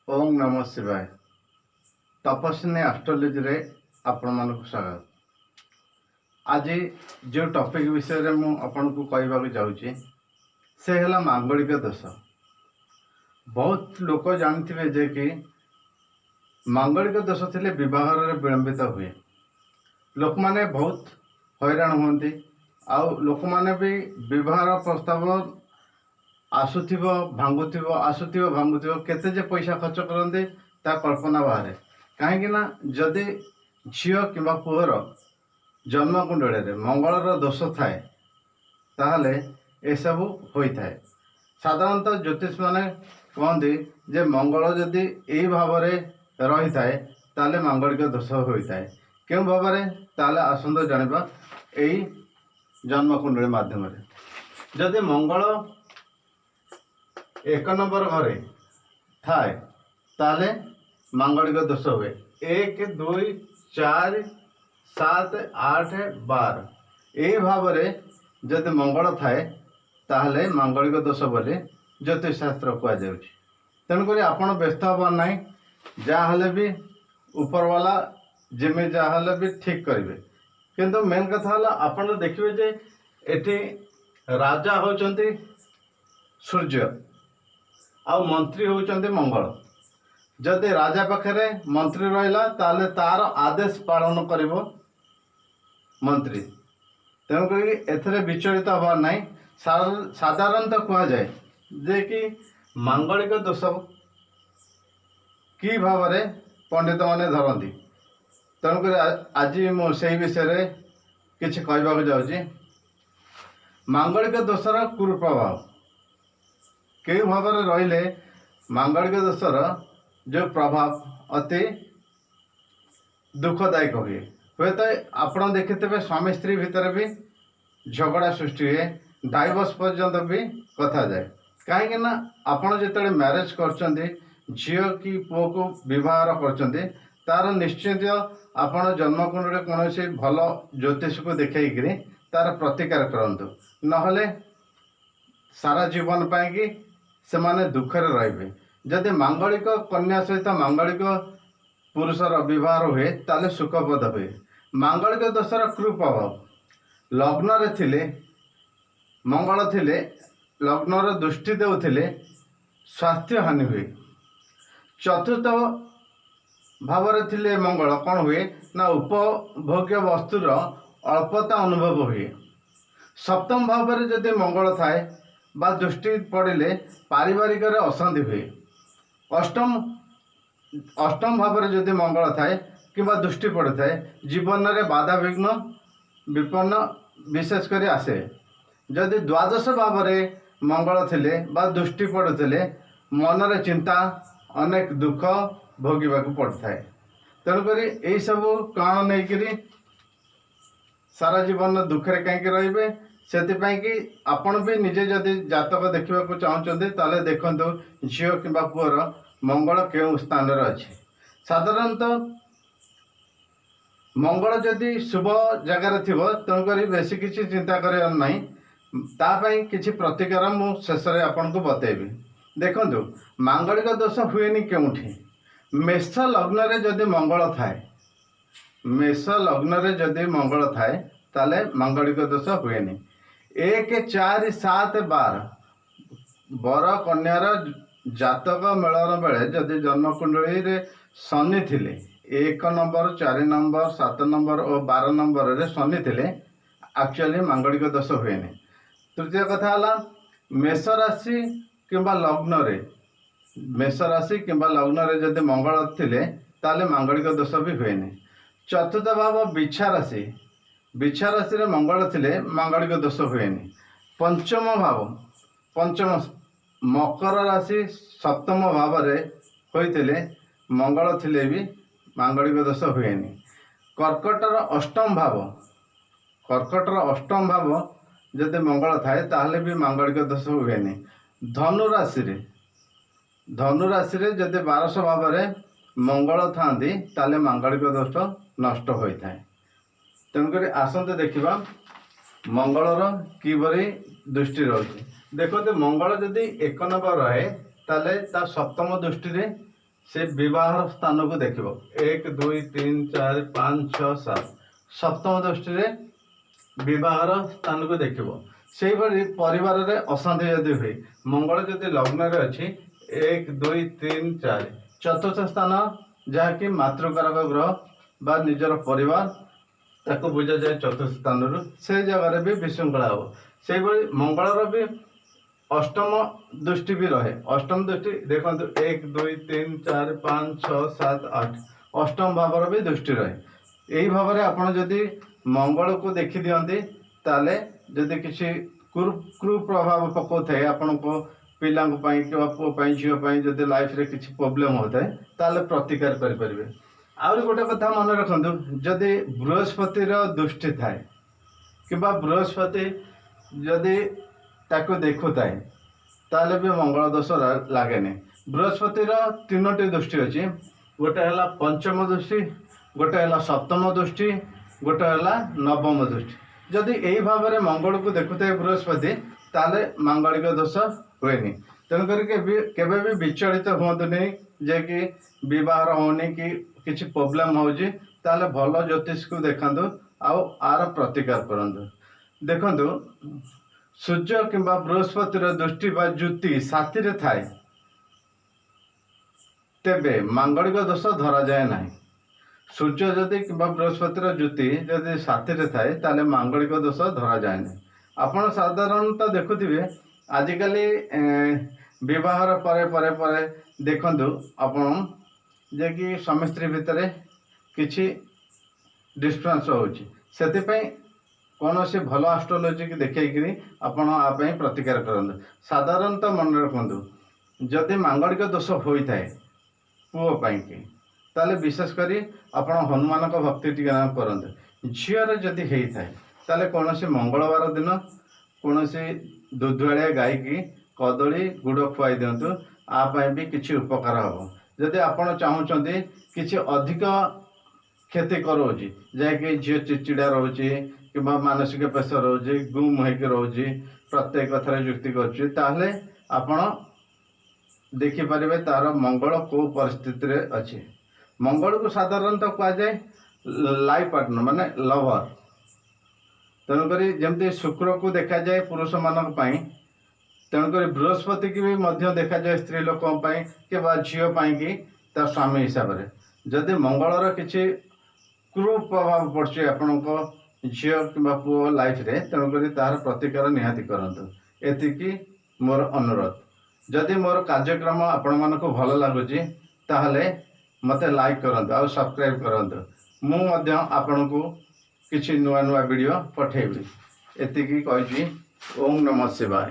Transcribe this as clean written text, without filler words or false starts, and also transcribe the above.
ଓಂ ନମଃ ଶିବାୟ। ତପସ୍ୱିନୀ ଆଷ୍ଟ୍ରୋଲୋଜିରେ ଆପଣମାନଙ୍କୁ ସ୍ୱାଗତ। ଆଜି ଯେଉଁ ଟପିକ୍ ବିଷୟରେ ମୁଁ ଆପଣଙ୍କୁ କହିବାକୁ ଯାଉଛି, ସେ ହେଲା ମାଙ୍ଗଳିକ ଦୋଷ। ବହୁତ ଲୋକ ଜାଣିଥିବେ ଯେ କି ମାଙ୍ଗଳିକ ଦୋଷ ଥିଲେ ବିବାହରେ ବିଳମ୍ବିତ ହୁଏ, ଲୋକମାନେ ବହୁତ ହଇରାଣ ହୁଅନ୍ତି। ଆଉ ଲୋକମାନେ ବି ବିବାହର ପ୍ରସ୍ତାବ ଆସୁଥିବ, ଭାଙ୍ଗୁଥିବ, ଆସୁଥିବ, ଭାଙ୍ଗୁଥିବ, କେତେ ଯେ ପଇସା ଖର୍ଚ୍ଚ କରନ୍ତି ତା କଳ୍ପନା ବାହାରେ। କାହିଁକି ନା ଯଦି ଝିଅ କିମ୍ବା ପୁଅର ଜନ୍ମକୁଣ୍ଡଳୀରେ ମଙ୍ଗଳର ଦୋଷ ଥାଏ, ତାହେଲେ ଏସବୁ ହୋଇଥାଏ। ସାଧାରଣତଃ ଜ୍ୟୋତିଷମାନେ କହନ୍ତି ଯେ ମଙ୍ଗଳ ଯଦି ଏଇ ଭାବରେ ରହିଥାଏ, ତାହେଲେ ମାଙ୍ଗଳିକ ଦୋଷ ହୋଇଥାଏ। କେଉଁ ଭାବରେ, ତାହେଲେ ଆସନ୍ତୁ ଜାଣିବା ଏଇ ଜନ୍ମକୁଣ୍ଡଳୀ ମାଧ୍ୟମରେ। ଯଦି ମଙ୍ଗଳ 1 ନମ୍ବର ଘରେ ଥାଏ, ତାହେଲେ ମାଙ୍ଗଳିକ ଦୋଷ ହୁଏ। 1, 2, 4, 7, 8, 12, ଏହି ଭାବରେ ଯଦି ମଙ୍ଗଳ ଥାଏ, ତାହେଲେ ମାଙ୍ଗଳିକ ଦୋଷ ବୋଲି ଜ୍ୟୋତିଷଶାସ୍ତ୍ର କୁହାଯାଉଛି। ତେଣୁକରି ଆପଣ ବ୍ୟସ୍ତ ହେବାର ନାହିଁ। ଯାହା ହେଲେ ବି ଉପରବାଲା ଯେମିତି ଯାହା ହେଲେ ବି ଠିକ୍ କରିବେ। କିନ୍ତୁ ମେନ୍ କଥା ହେଲା, ଆପଣ ଦେଖିବେ ଯେ ଏଠି ରାଜା ହେଉଛନ୍ତି ସୂର୍ଯ୍ୟ ଆଉ ମନ୍ତ୍ରୀ ହେଉଛନ୍ତି ମଙ୍ଗଳ। ଯଦି ରାଜା ପାଖରେ ମନ୍ତ୍ରୀ ରହିଲା, ତାହେଲେ ତାର ଆଦେଶ ପାଳନ କରିବ ମନ୍ତ୍ରୀ। ତେଣୁକରି ଏଥିରେ ବିଚଳିତ ହେବାର ନାହିଁ। ସାଧାରଣତଃ କୁହାଯାଏ ଯେ କି ମାଙ୍ଗଳିକ ଦୋଷ କି ଭାବରେ ପଣ୍ଡିତମାନେ ଧରନ୍ତି। ତେଣୁକରି ଆଜି ମୁଁ ସେଇ ବିଷୟରେ କିଛି କହିବାକୁ ଯାଉଛି। ମାଙ୍ଗଳିକ ଦୋଷର କୁପ୍ରଭାବ କେଉଁ ଭାବରେ ରହିଲେ, ମାଙ୍ଗଳିକ ଦୋଷର ଯେଉଁ ପ୍ରଭାବ ଅତି ଦୁଃଖଦାୟକ ହୁଏ। ହୁଏତ ଆପଣ ଦେଖିଥିବେ, ସ୍ୱାମୀ ସ୍ତ୍ରୀ ଭିତରେ ବି ଝଗଡ଼ା ସୃଷ୍ଟି ହୁଏ, ଡାଇଭର୍ସ ପର୍ଯ୍ୟନ୍ତ ବି କଥା ଯାଏ। କାହିଁକି ନା ଆପଣ ଯେତେବେଳେ ମ୍ୟାରେଜ୍ କରୁଛନ୍ତି, ଝିଅ କି ପୁଅକୁ ବିବାହ କରୁଛନ୍ତି, ତାର ନିଶ୍ଚିତ ଆପଣ ଜନ୍ମକୁଣ୍ଡଳୀ କୌଣସି ଭଲ ଜ୍ୟୋତିଷକୁ ଦେଖେଇକିରି ତାର ପ୍ରତିକାର କରନ୍ତୁ, ନହେଲେ ସାରା ଜୀବନ ପାଇଁକି ସେମାନେ ଦୁଃଖରେ ରହିବେ। ଯଦି ମାଙ୍ଗଳିକ କନ୍ୟା ସହିତ ମାଙ୍ଗଳିକ ପୁରୁଷର ବିବାହ ହୁଏ, ତାହେଲେ ସୁଖପ୍ରଦ ହୁଏ। ମାଙ୍ଗଳିକ ଦୋଷର କୁପ୍ରଭାବ: ଲଗ୍ନରେ ଥିଲେ, ମଙ୍ଗଳ ଥିଲେ, ଲଗ୍ନର ଦୃଷ୍ଟି ଦେଉଥିଲେ ସ୍ୱାସ୍ଥ୍ୟ ହାନି ହୁଏ। ଚତୁର୍ଥ ଭାବରେ ଥିଲେ ମଙ୍ଗଳ କ'ଣ ହୁଏ ନା ଉପଭୋଗ୍ୟ ବସ୍ତୁର ଅଳ୍ପତା ଅନୁଭବ ହୁଏ। ସପ୍ତମ ଭାବରେ ଯଦି ମଙ୍ଗଳ ଥାଏ ବା ଦୃଷ୍ଟି ପଡ଼ିଲେ ପାରିବାରିକରେ ଅଶାନ୍ତି ହୁଏ। ଅଷ୍ଟମ ଭାବରେ ଯଦି ମଙ୍ଗଳ ଥାଏ କିମ୍ବା ଦୃଷ୍ଟି ପଡ଼ିଥାଏ, ଜୀବନରେ ବାଧାବିଘ୍ନ ବିପନ୍ନ ବିଶେଷ କରି ଆସେ। ଯଦି ଦ୍ୱାଦଶ ଭାବରେ ମଙ୍ଗଳ ଥିଲେ ବା ଦୃଷ୍ଟି ପଡ଼ୁଥିଲେ, ମନରେ ଚିନ୍ତା, ଅନେକ ଦୁଃଖ ଭୋଗିବାକୁ ପଡ଼ିଥାଏ। ତେଣୁକରି ଏଇସବୁ କାରଣ ନେଇକରି ସାରା ଜୀବନ ଦୁଃଖରେ କାହିଁକି ରହିବେ? ସେଥିପାଇଁ କି ଆପଣ ବି ନିଜେ ଯଦି ଜାତକ ଦେଖିବାକୁ ଚାହୁଁଛନ୍ତି, ତାହେଲେ ଦେଖନ୍ତୁ ଝିଅ କିମ୍ବା ପୁଅର ମଙ୍ଗଳ କେଉଁ ସ୍ଥାନରେ ଅଛି। ସାଧାରଣତଃ ମଙ୍ଗଳ ଯଦି ଶୁଭ ଜାଗାରେ ଥିବ, ତେଣୁକରି ବେଶୀ କିଛି ଚିନ୍ତା କରିବାର ନାହିଁ। ତା ପାଇଁ କିଛି ପ୍ରତିକାର ମୁଁ ଶେଷରେ ଆପଣଙ୍କୁ ବତେଇବି। ଦେଖନ୍ତୁ, ମାଙ୍ଗଳିକ ଦୋଷ ହୁଏନି କେଉଁଠି? ମେଷ ଲଗ୍ନରେ ଯଦି ମଙ୍ଗଳ ଥାଏ, ମେଷ ଲଗ୍ନରେ ଯଦି ମଙ୍ଗଳ ଥାଏ, ତାହେଲେ ମାଙ୍ଗଳିକ ଦୋଷ ହୁଏନି। 1, 4, 7, 12, ବର କନ୍ୟାର ଜାତକ ମିଳନ ବେଳେ ଯଦି ଜନ୍ମକୁଣ୍ଡଳୀରେ ଶନି ଥିଲେ, 1 ନମ୍ବର, 4 ନମ୍ବର, 7 ନମ୍ବର ଓ 12 ନମ୍ବରରେ ଶନି ଥିଲେ, ଆକ୍ଚୁଆଲି ମାଙ୍ଗଳିକ ଦୋଷ ହୁଏନି। ତୃତୀୟ କଥା ହେଲା, ମେଷ ରାଶି କିମ୍ବା ଲଗ୍ନରେ, ମେଷ ରାଶି କିମ୍ବା ଲଗ୍ନରେ ଯଦି ମଙ୍ଗଳ ଥିଲେ, ତାହେଲେ ମାଙ୍ଗଳିକ ଦୋଷ ବି ହୁଏନି। ଚତୁର୍ଥ ଭାବ ବିଛା ରାଶି, ବିଛା ରାଶିରେ ମଙ୍ଗଳ ଥିଲେ ମାଙ୍ଗଳିକ ଦୋଷ ହୁଏନି। ପଞ୍ଚମ ଭାବ, ପଞ୍ଚମ ମକର ରାଶି ସପ୍ତମ ଭାବରେ ହୋଇଥିଲେ, ମଙ୍ଗଳ ଥିଲେ ବି ମାଙ୍ଗଳିକ ଦୋଷ ହୁଏନି। କର୍କଟର ଅଷ୍ଟମ ଭାବ, କର୍କଟର ଅଷ୍ଟମ ଭାବ ଯଦି ମଙ୍ଗଳ ଥାଏ, ତାହେଲେ ବି ମାଙ୍ଗଳିକ ଦୋଷ ହୁଏନି। ଧନୁ ରାଶିରେ, ଧନୁ ରାଶିରେ ଯଦି 1200 ଭାବରେ ମଙ୍ଗଳ ଥାନ୍ତି, ତାହେଲେ ମାଙ୍ଗଳିକ ଦୋଷ ନଷ୍ଟ ହୋଇଥାଏ। ତେଣୁକରି ଆସନ୍ତୁ ଦେଖିବା ମଙ୍ଗଳର କିପରି ଦୃଷ୍ଟି ରହୁଛି। ଦେଖନ୍ତୁ, ମଙ୍ଗଳ ଯଦି 1 ନମ୍ବର ରହେ, ତାହେଲେ ତା ସପ୍ତମ ଦୃଷ୍ଟିରେ ସେ ବିବାହର ସ୍ଥାନକୁ ଦେଖିବ। 1, 2, 3, 4, 5, 6, 7, ସପ୍ତମ ଦୃଷ୍ଟିରେ ବିବାହର ସ୍ଥାନକୁ ଦେଖିବ। ସେହିଭଳି ପରିବାରରେ ଅଶାନ୍ତି ଯଦି ହୁଏ, ମଙ୍ଗଳ ଯଦି ଲଗ୍ନରେ ଅଛି, 1, 2, 3, 4, ଚତୁର୍ଥ ସ୍ଥାନ, ଯାହାକି ମାତୃକାରକ ଗ୍ରହ ବା ନିଜର ପରିବାର, ତାକୁ ବୁଝାଯାଏ ଚତୁର୍ଥ ସ୍ଥାନରୁ, ସେ ଜାଗାରେ ବି ବିଶୃଙ୍ଖଳା ହେବ। ସେହିଭଳି ମଙ୍ଗଳର ବି ଅଷ୍ଟମ ଦୃଷ୍ଟି ବି ରହେ। ଅଷ୍ଟମ ଦୃଷ୍ଟି ଦେଖନ୍ତୁ, 1, 2, 3, 4, 5, 6, 7, 8, ଅଷ୍ଟମ ଭାବର ବି ଦୃଷ୍ଟି ରହେ। ଏହି ଭାବରେ ଆପଣ ଯଦି ମଙ୍ଗଳକୁ ଦେଖିଦିଅନ୍ତି, ତାହେଲେ ଯଦି କିଛି କୁପ୍ରଭାବ ପକାଉଥାଏ ଆପଣଙ୍କ ପିଲାଙ୍କ ପାଇଁ କିମ୍ବା ପୁଅ ପାଇଁ, ଝିଅ ପାଇଁ, ଯଦି ଲାଇଫରେ କିଛି ପ୍ରୋବ୍ଲେମ୍ ହେଉଥାଏ, ତାହେଲେ ପ୍ରତିକାର କରିପାରିବେ। ଆହୁରି ଗୋଟେ କଥା ମନେ ରଖନ୍ତୁ, ଯଦି ବୃହସ୍ପତିର ଦୃଷ୍ଟି ଥାଏ କିମ୍ବା ବୃହସ୍ପତି ଯଦି ତାକୁ ଦେଖୁଥାଏ, ତାହେଲେ ବି ମଙ୍ଗଳ ଦୋଷ ଲାଗେନି। ବୃହସ୍ପତିର ତିନୋଟି ଦୃଷ୍ଟି ଅଛି। ଗୋଟେ ହେଲା ପଞ୍ଚମ ଦୃଷ୍ଟି, ଗୋଟେ ହେଲା ସପ୍ତମ ଦୃଷ୍ଟି, ଗୋଟେ ହେଲା ନବମ ଦୃଷ୍ଟି। ଯଦି ଏଇ ଭାବରେ ମଙ୍ଗଳକୁ ଦେଖୁଥାଏ ବୃହସ୍ପତି, ତାହେଲେ ମାଙ୍ଗଳିକ ଦୋଷ ହୁଏନି। ତେଣୁକରି କେବେ ବି ବିଚଳିତ ହୁଅନ୍ତୁନି ଯେ କି ବିବାହର ହେଉନି କି କିଛି ପ୍ରୋବ୍ଲେମ୍ ହେଉଛି। ତାହେଲେ ଭଲ ଜ୍ୟୋତିଷକୁ ଦେଖାନ୍ତୁ ଆଉ ଆର ପ୍ରତିକାର କରନ୍ତୁ। ଦେଖନ୍ତୁ, ସୂର୍ଯ୍ୟ କିମ୍ବା ବୃହସ୍ପତିର ଦୃଷ୍ଟି ବା ଜ୍ୟୋତି ସାଥିରେ ଥାଏ, ତେବେ ମାଙ୍ଗଳିକ ଦୋଷ ଧରାଯାଏ ନାହିଁ। ସୂର୍ଯ୍ୟ ଯଦି କିମ୍ବା ବୃହସ୍ପତିର ଜ୍ୟୋତି ଯଦି ସାଥିରେ ଥାଏ, ତାହେଲେ ମାଙ୍ଗଳିକ ଦୋଷ ଧରାଯାଏ ନାହିଁ। ଆପଣ ସାଧାରଣତଃ ଦେଖୁଥିବେ, ଆଜିକାଲି ବିବାହର ପରେ ପରେ ପରେ ଦେଖନ୍ତୁ ଆପଣ ଯେ କି ସ୍ୱାମୀ ସ୍ତ୍ରୀ ଭିତରେ କିଛି ଡିଷ୍ଟାନ୍ସ ହେଉଛି। ସେଥିପାଇଁ କୌଣସି ଭଲ ଆଷ୍ଟ୍ରୋଲୋଜିକି ଦେଖେଇକିରି ଆପଣ ଆ ପାଇଁ ପ୍ରତିକାର କରନ୍ତୁ। ସାଧାରଣତଃ ମନେ ରଖନ୍ତୁ, ଯଦି ମାଙ୍ଗଳିକ ଦୋଷ ହୋଇଥାଏ ପୁଅ ପାଇଁକି, ତାହେଲେ ବିଶେଷ କରି ଆପଣ ହନୁମାନଙ୍କ ଭକ୍ତି ଟିକେ କରନ୍ତୁ। ଝିଅର ଯଦି ହେଇଥାଏ, ତାହେଲେ କୌଣସି ମଙ୍ଗଳବାର ଦିନ କୌଣସି ଦୁଧୁଆଳିଆ ଗାଈକି କଦଳୀ ଗୁଡ଼ ଖୁଆଇ ଦିଅନ୍ତୁ। ଆ ପାଇଁ ବି କିଛି ଉପକାର ହେବ। ଯଦି ଆପଣ ଚାହୁଁଛନ୍ତି କିଛି ଅଧିକ କ୍ଷତି କରାଉଛି, ଯାହାକି ଝିଅ ଚିଡ଼ଚିଡ଼ା ରହୁଛି କିମ୍ବା ମାନସିକ ପ୍ରେସର ରହୁଛି, ଗୁମ୍ ହେଇକି ରହୁଛି, ପ୍ରତ୍ୟେକ କଥାରେ ଯୁକ୍ତି କରୁଛି, ତାହେଲେ ଆପଣ ଦେଖିପାରିବେ ତାର ମଙ୍ଗଳ କେଉଁ ପରିସ୍ଥିତିରେ ଅଛି। ମଙ୍ଗଳକୁ ସାଧାରଣତଃ କୁହାଯାଏ ଲାଇଫ୍ ପାର୍ଟନର, ମାନେ ଲଭର। ତେଣୁକରି ଯେମିତି ଶୁକ୍ରକୁ ଦେଖାଯାଏ ପୁରୁଷମାନଙ୍କ ପାଇଁ, ତେଣୁକରି ବୃହସ୍ପତିକି ବି ମଧ୍ୟ ଦେଖାଯାଏ ସ୍ତ୍ରୀ ଲୋକଙ୍କ ପାଇଁ କିମ୍ବା ଝିଅ ପାଇଁକି ତା ସ୍ୱାମୀ ହିସାବରେ। ଯଦି ମଙ୍ଗଳର କିଛି କୁପ୍ରଭାବ ପଡ଼ୁଛି ଆପଣଙ୍କ ଝିଅ କିମ୍ବା ପୁଅ ଲାଇଫରେ, ତେଣୁକରି ତାହାର ପ୍ରତିକାର ନିହାତି କରନ୍ତୁ। ଏତିକି ମୋର ଅନୁରୋଧ। ଯଦି ମୋର କାର୍ଯ୍ୟକ୍ରମ ଆପଣମାନଙ୍କୁ ଭଲ ଲାଗୁଛି, ତାହେଲେ ମୋତେ ଲାଇକ୍ କରନ୍ତୁ ଆଉ ସବସ୍କ୍ରାଇବ୍ କରନ୍ତୁ। ମୁଁ ମଧ୍ୟ ଆପଣଙ୍କୁ କିଛି ନୂଆ ନୂଆ ଭିଡ଼ିଓ ପଠାଇବି। ଏତିକି କହିଛି। ଓଁ ନମଃ ଶିବାୟ।